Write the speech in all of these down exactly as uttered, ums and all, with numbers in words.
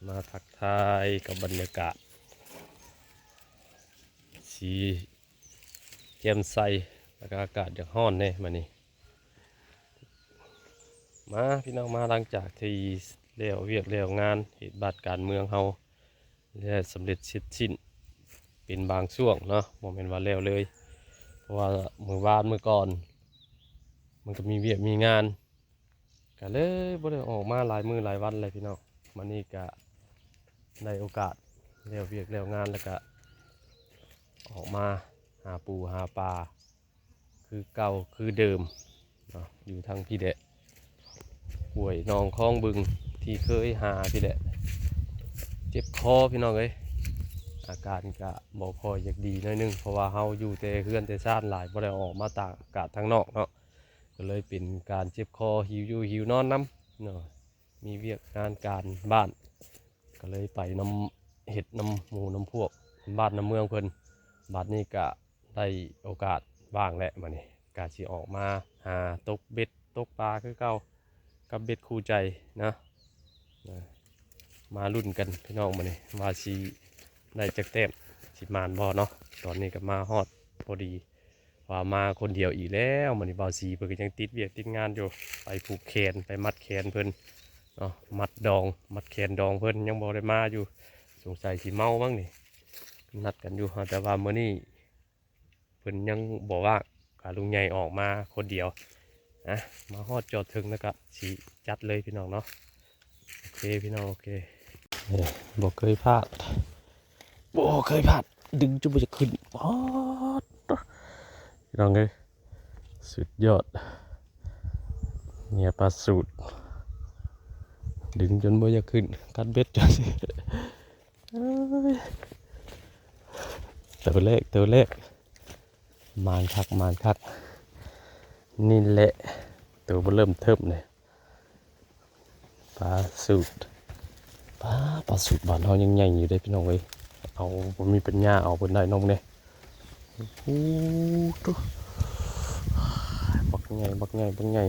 มาทักทายกับบรรยากาศ สีแจ่มใส แล้วก็อากาศอยากฮ้อนแน่มานี่ มาพี่น้องมา หลังจากที่แล้วเวียกแล้วงานเหตุบาทการเมืองเฮา และสำเร็จเสร็จสิ้นเป็นบางช่วงเนาะ บ่แม่นว่าแล้วเลย เพราะว่ามื้อวานมื้อก่อน มันก็มีเวียกมีงาน ก็เลยบ่ได้ออกมาหลายมื้อหลายวันเลยพี่น้อง มานี่ก็ได้โอกาสแล้วเวียกแล้วงานแล้วก็ออกมาหาปูหาปลาคือเก่าคือเดิมเนาะ อยู่ทางพี่แดะ ห้วยหนองคลองบึงที่เคยหาพี่แดะ เจ็บคอพี่น้องเอ้ย อาการก็บ่ค่อยอยากดีหน่อยนึง เพราะว่าเฮาอยู่แต่เฮือนแต่ซานหลาย บ่ได้ออกมาตากอากาศทางนอกเนาะ ก็เลยเป็นการเจ็บคอ หิวอยู่หิวนอนนำเนาะ มีเวียกงานการบ้าน ก็เลยไปนำ เฮ็ดนำหมู่นำพวก บ้านนำเมืองเพิ่น บัดนี้ก็ได้โอกาสว่างแล้ว มานี่ก็สิออกมาหาตกเบ็ดตกปลาคือเก่า กับเบ็ดคู่ใจนะ นะ มาลุ้นกันพี่น้อง มานี่ว่าสิได้จักแต้ม สิหมานบ่เนาะ ตอนนี้ก็มาฮอดพอดี ว่ามาคนเดียวอีกแล้ว มานี่บ่าวสีเพิ่นก็ยังติดเวียกติดงานอยู่ ไปผูกแขน ไปมัดแขนเพิ่นเนาะ มัดดอง มัดแขนดองเพิ่นยังบ่ได้มาอยู่ สงสัยสิเมามั้งนี่ นัดกันอยู่ แต่ว่ามื้อนี้เพิ่นยังบ่ว่าง ก็ลุงใหญ่ออกมาคนเดียวนะ มาฮอดจอดถึงแล้วก็สิจัดเลยพี่น้องเนาะ โอเคพี่น้อง โอเค เอ้ย บ่เคยพลาด บ่เคยพลาด ดึงจนบ่อยากขึ้น ป๊าด พี่น้องเอ้ย สุดยอด เนี่ยปลาสูด ดึงจนบ่อยากขึ้น กัดเบ็ดจน เอ้ย ตัวแรก ตัวแรก หมานคัก หมานคัก นี่แหละ ตัวเบิ่มเริ่มเทิมเลย ปลาสูด ปลา ปลาสูดบ้านเฮายังใหญ่อยู่เด้พี่น้องเอ้ย เอา บ่มีปัญญาเอาเพิ่นได้น้องเนี่ย โอ้โห ตุ๊ บักใหญ่ บักใหญ่ บักใหญ่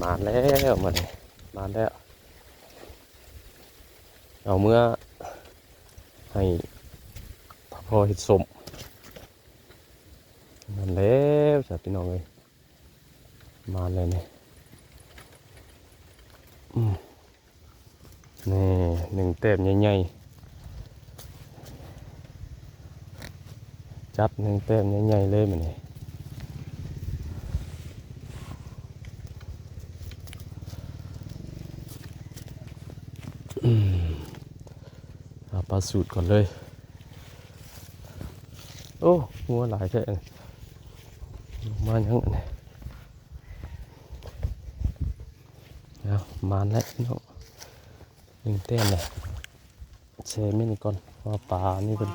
มาแล้ว มาเลย มาแล้ว เอาเมื่อให้พ่อเฮ็ดส้ม นั่นแล้วจ้ะพี่น้องเอ้ย มาแล้วนี่ อืม นี่ หนึ่งแต้มใหญ่ๆ จัดหนึ่งแต้มใหญ่ๆ เลยมื้อนี้ อืม เอาปลาสูดก่อนเลย โอ้ งัวหลายแท้ มายังอันนี้ เอา มาแล้วพี่น้อง หนึ่งแต้มเลย แช่มินี่ก่อน เพราะว่าปลานี่เป็น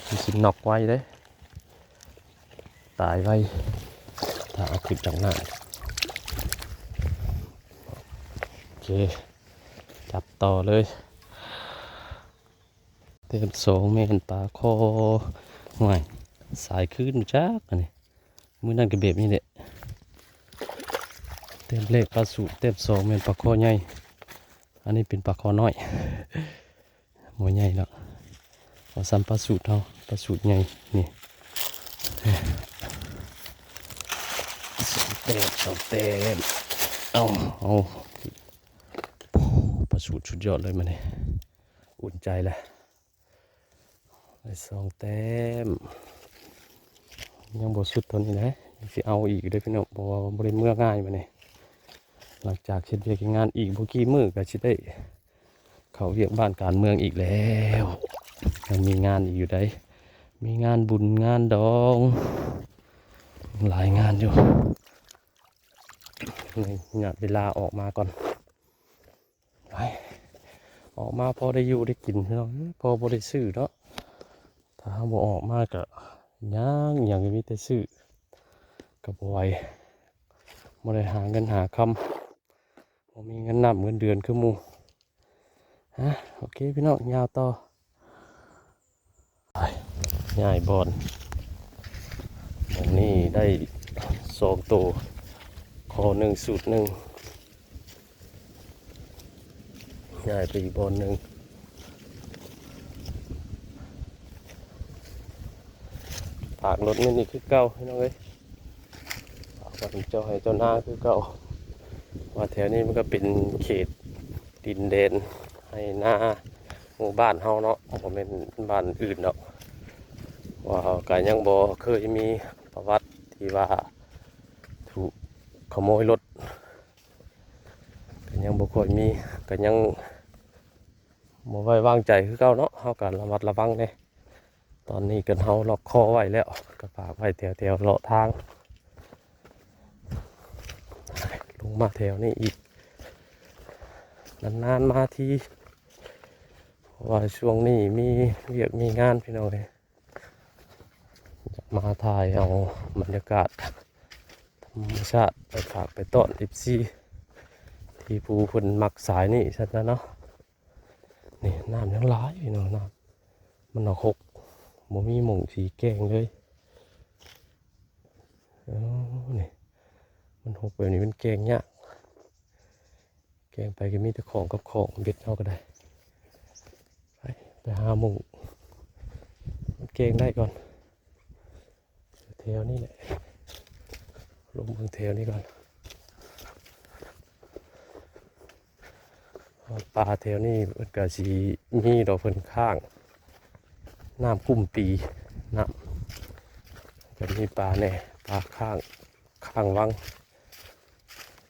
มันสิน็อกไวเด้ ตายไว ถ้าเอาขึ้นจากน้ำ โอเค จับต่อเลย แต้มสองแม่นปลาคอ ห่วย สายคลื่นมาจักอันนี้ มื้อนั้นก็แบบนี้แหละ แต้มแรกปลาสูด แต้มสองแม่นปลาคอใหญ่ อันนี้เป็นปลาคอน้อย บ่ใหญ่เนาะ เอาซ้ำปลาสูดเอา ปลาสูดใหญ่ นี่ สองแต้ม สองแต้ม เอา เอา โอ้ ปลาสูดสุดยอดเลยมื้อนี้ อุ่นใจแล้ว ได้สองแต้ม ยังบ่สุดเท่านี้นะ ยังสิเอาอีกเด้อพี่น้อง เพราะว่าบ่ได้เมือง่ายมื้อนี้ หลังจากเฮ็ดเวียกเฮ็ดงานอีกบ่กี่มื้อก็สิได้เข้าเวียกบ้านการเมืองอีกแล้ว ยังมีงานอีกอยู่ใด มีงานบุญงานดอง หลายงานอยู่ นี่ หยาดเวลาออกมาก่อน ไป ออกมาพอได้อยู่ได้กินพี่น้อง พอบ่ได้ซื้อเนาะ ถ้าเราบ่ออกมาก็ยัง ยังมีแต่ซื้อ ก็บ่ไหว บ่ได้หาเงินหาคำ บ่มีเงินนับเงินเดือนคือหมู่ ฮะ โอเคพี่น้อง ยาวต่อ ไป ย้ายบ่อน หม่องนี้ได้สองโต คอหนึ่ง สูดหนึ่ง ย้ายไปอีกบ่อนหนึ่ง ฝากรถนี่นี่คือเก่าพี่น้องเอ้ย ฝากไว้เจ้าไฮ่เจ้านาคือเก่า ว่าแถวนี้มันก็เป็นเขตดินแดนไฮ่นาหมู่บ้านเฮาเนาะ บ่แม่นบ้านอื่นเนาะ ว่าก็ยังบ่เคยมีประวัติที่ว่าถูกขโมยรถ ก็ยังบ่ค่อยมี ก็ยังบ่ไว้วางใจคือเก่าเนาะ เฮาก็ระมัดระวังแหน่ ตอนนี้ก็เฮาล็อกคอไว้แล้ว ก็ฝากไว้แถวๆเลาะทาง ลงมาแถวนี้อีก นานๆมาที เพราะว่าช่วงนี้มีเวียกมีงานพี่น้องเอ้ย มาถ่ายเอาบรรยากาศธรรมชาติไปฝากไปต้อน เอฟซี ที่ผู้เพิ่นมักสายนี่ซั่นนะเนาะ นี่น้ำยังหลายอยู่เนาะ น้ำมันหนอกหก บ่มีหม่องสิแกงเลย โอ้ นี่ มันหกแบบนี้มันแกงยาก แกงไปก็มีแต่ของกับของ เบ็ดเฮาก็ได้ ไป ไปหาหม่องมันแกงได้ก่อน แถวนี้แหละ ลงเบิ่งแถวนี้ก่อน ปลาแถวนี้มันก็สิมีดอก เพิ่นค้างน้ำกุ้มปี น้ำก็มีปลาแหน่ ปลาค้าง ค้างวัง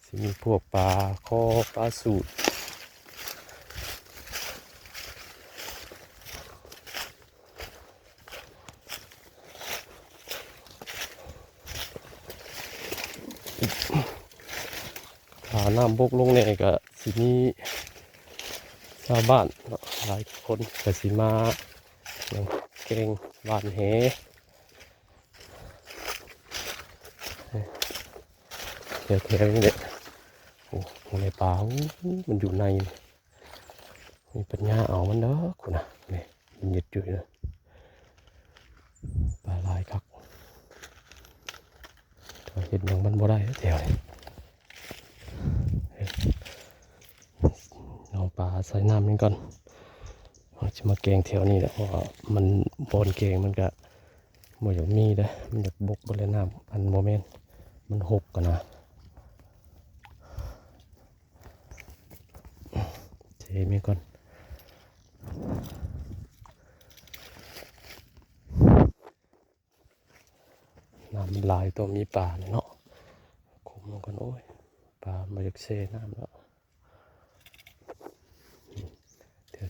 สิมีพวกปลาคอ ปลาสูด ถ้าน้ำบกลงแหน่ก็สิมีชาวบ้านเนาะ หลายคนก็สิมาแกงหว่านแห แถวๆนี้แหละ โอ้ ในป่า โอ้ มันอยู่ใน มีปัญญาเอามันเด้อคุณนะ นี่ มันยึดอยู่นะ ปลาหลายคัก ก็เฮ็ดหยังมันบ่ได้แถวนี้ เอาปลาใส่น้ำมันก่อน เฮาสิมาแกงแถวนี้แหละ เพราะว่ามัน บ่อนแกงมันก็บ่อยากมีเด้อ มันอยากบกเบิดแล้วน้ำ อันบ่แม่น มันหกกันนะ เทมันก่อน น้ำมันหลาย ต้องมีปลาเนี่ยเนาะ คุมมันก่อน โอ้ย ปลามาจากเซน้ำแล้ว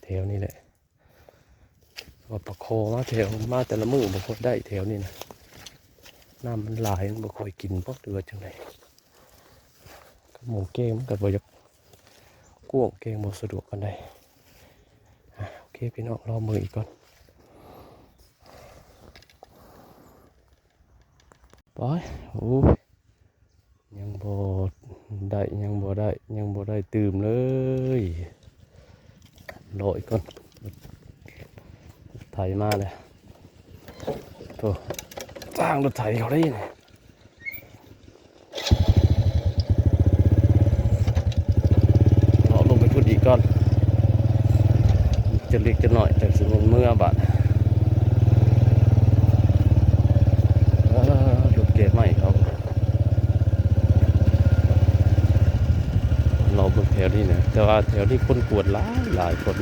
แถวๆนี่แหละ ว่าปลาคอมาแถว มาแต่ละมื้อบ่ค่อยได้แถวนี้นะ น้ำมันหลาย มันบ่ค่อยกินบ่ หรือว่าจังได๋ กับหม่องแกงมันก็บ่อยากกว้าง แกงบ่สะดวกปานใด อ่ะ โอเค พี่น้อง รอมื้ออีกก่อน ไป โอ้ย ยังบ่ได้ ยังบ่ได้ ยังบ่ได้ตื่มเลย รออีกก่อน ไถมาเลย โอ้ จ้างรถไถเขาได้นี่ เลาะลงไปพุ้นอีกก่อน จะเล็กจะน้อย จั่งสิแม่นเมือบาด เออ รถแกะไม้เขา เลาะเบิ่งแถวนี้นะ แต่ว่าแถวนี้คนกวดหลายหลายคน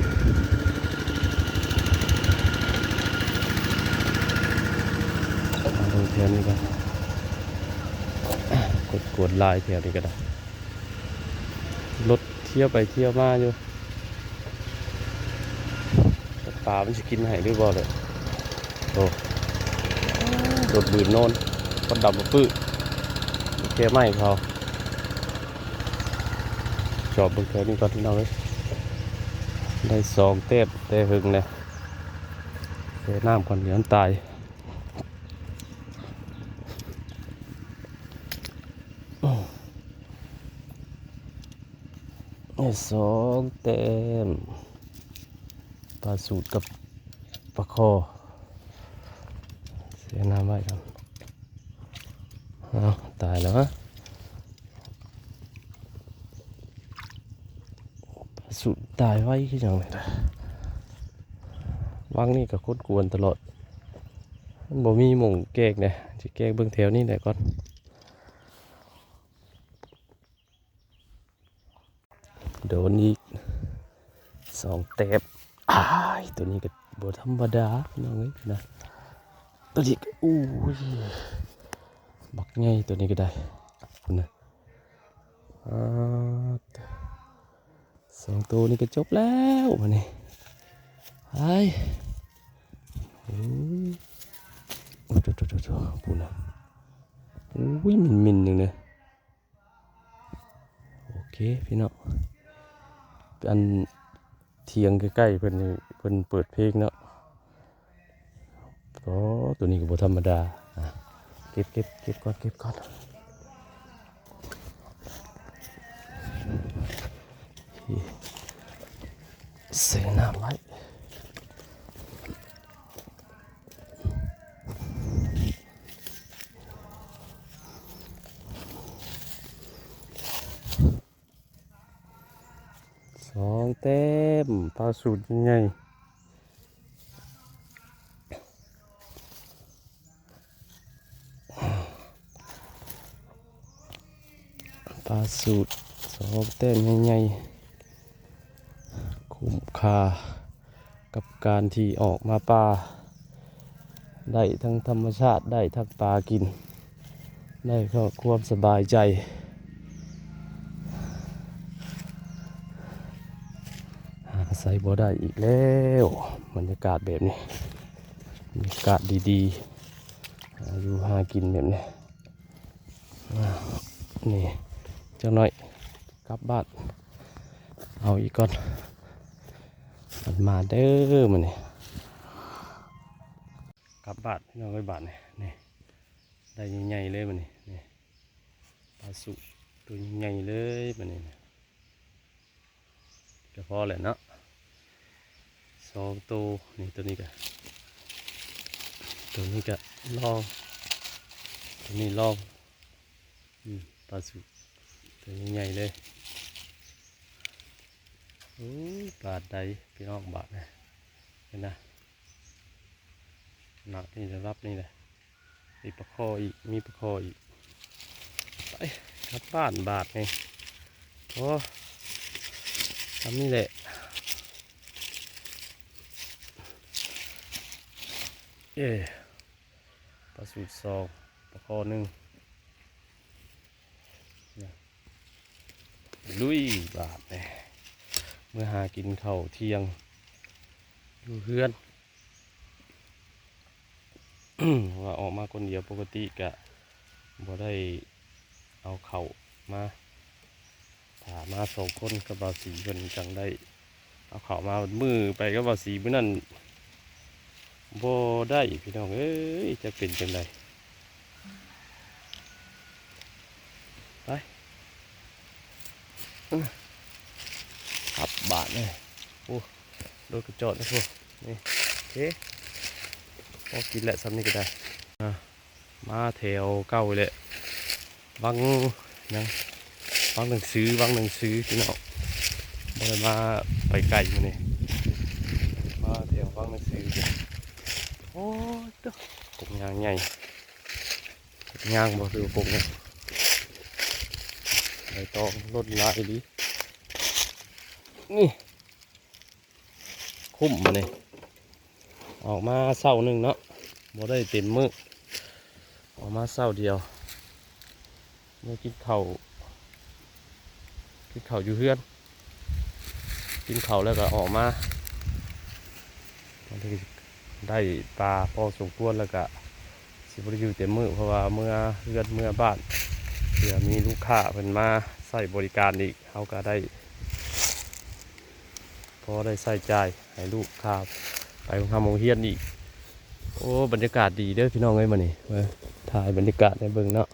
มาเบิ่งแถวนี้ก่อน กวดกวดหลายแถวนี้ก็ได้ รถเที่ยวไปเที่ยวมาอยู่ ปลามันสิกินไห้หรือบ่เลย โอ้ รถบืนโน่น ควันดำมาปื้อ แกะไม้เขา จอบเบิ่งแถวนี้ก่อนพี่น้องเอ้ย ได้สองแต้มแต่หึงแล้ว แช่น้ำก่อน เดี๋ยวมันตาย ได้สองแต้ม ปลาสูดกับปลาคอ แช่น้ำไว้ก่อน เอา ตายแล้วฮะ ปลา สุดตายไวคือหยังนี่ล่ะ วังนี่ก็คนกวนตลอด มันบ่มีหม่องแกกเด้ สิแกกเบิ่งแถวนี้แหละก่อน โดนอีกสองแต้ม อ้าย ตัวนี้ก็บ่ธรรมดาพี่น้องเอ้ยนะ ตัวนี้ก็ อู้ย บักใหญ่ตัวนี้ก็ได้ พุ้นนะ อ่า สองตัวนี้ก็จบแล้วบัดนี้ ไอ้ โอ้ย โอ้โห พุ้นนะ อุ้ย มินๆ หนึ่งเนี่ย โอเค พี่น้อง อันเถียงใกล้ๆ เพิ่นนี่ เพิ่นเปิดเพลงเนาะ โอ้ ตัวนี้ก็บ่ธรรมดา อ่ะ เก็บ เก็บ เก็บก่อน เก็บก่อน เสน้ำไว้ สองแต้ม ปลาสูดใหญ่ ปลาสูดสองแต้มใหญ่ๆ คุ้มค่ากับการที่ออกมาป่า ได้ทั้งธรรมชาติ ได้ทั้งปลากิน ได้ก็ความสบายใจ หาใส่บ่ได้อีกแล้ว บรรยากาศแบบนี้ บรรยากาศดีๆ หาอยู่หากินแบบนี้ อ่า นี่ จักหน่อย กลับบ้าน เอาอีกก่อน มันมาเด้อมื้อนี้ กลับบ้านพี่น้องเอ้ย บ้านนี่ นี่ ได้ใหญ่ๆ เลยมื้อนี้ นี่ ปลาสุตัวใหญ่ๆ เลยมื้อนี้นะ ก็พอแหละเนาะ สองตัว นี่ตัวนี้ก็ ตัวนี้ก็ลอง ตัวนี้ลอง อืม ปลาสุตัวใหญ่ๆ เลย โอ้ย บาดใดพี่น้อง บาดนะ เห็นนะ หนักนี่ระดับนี่แหละ มีปลาคออีก มีปลาคออีก ไป กลับบ้านบาดนี่ โอ้ ทำนี่แหละ เอ้ ปลาสูดสอง ปลาคอหนึ่ง ลุยบาดนี่ เมื่อหากินข้าวเที่ยง อยู่เฮือน ว่าออกมาคนเดียว ปกติกะบ่ได้เอาข้าวมา ถ้ามาสองคนกับบ่าวสีเพิ่นจังได้เอาข้าวมา มื้อไปกับบ่าวสีมื้อนั้นบ่ได้พี่น้องเอ้ย จักเป็นจังใด ไป ครับ บาดนี่ โอ้ รถก็จอดนะพวก นี่ โอเค พอกินแหละ ซ้ำนี่ก็ได้ อ่ะ มาแถวเก่าเลย วังหยัง วังหนังสือ วังหนังสือพี่น้อง บ่ได้มาไปไกลมื้อนี้ มาแถววังหนังสือ โอ้ย เด้อ กงยางใหญ่ ยางบ่ หรือว่ากงเนี่ย ใบตองล้นหลายอีหลี นี่ คุ้มบัดนี้ ออกมาเช้าหนึ่งเนาะ บ่ได้เต็มมื้อ ออกมาเช้าเดียว เมื่อกินข้าว กินข้าวอยู่เฮือน กินข้าวแล้วก็ออกมา มันก็ได้ปลาพอสมควร แล้วก็สิบ่ได้อยู่เต็มมื้อ เพราะว่าเมือเฮือนเมือบ้าน เผื่อมีลูกค้าเพิ่นมาใช้บริการอีก เฮาก็ได้ พอได้ใช้จ่ายให้ลูกค้าไปโรงเรียนอีก โอ้ บรรยากาศดีเด้อพี่น้องเอ้ย มื้อนี้ มาถ่ายบรรยากาศให้เบิ่งเนาะ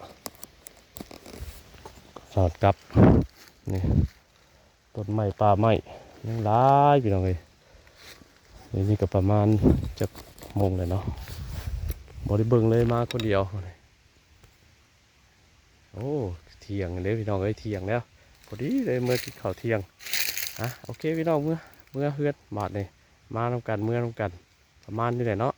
สอดกับ นี่ ต้นไม้ป่าไม้ยังหลายพี่น้องเอ้ย นี่ก็ประมาณจักโมงแล้วเนาะ บ่ได้เบิ่งเลย มาคนเดียว โอ้ เที่ยงเด้อพี่น้องเอ้ย เที่ยงแล้ว พอดีเลยเมื่อกินข้าวเที่ยง อ่ะ โอเคพี่น้อง เมือ เมือเฮือนบาดนี้ มานำกัน เมือนำกัน ประมาณนี้แหละเนาะ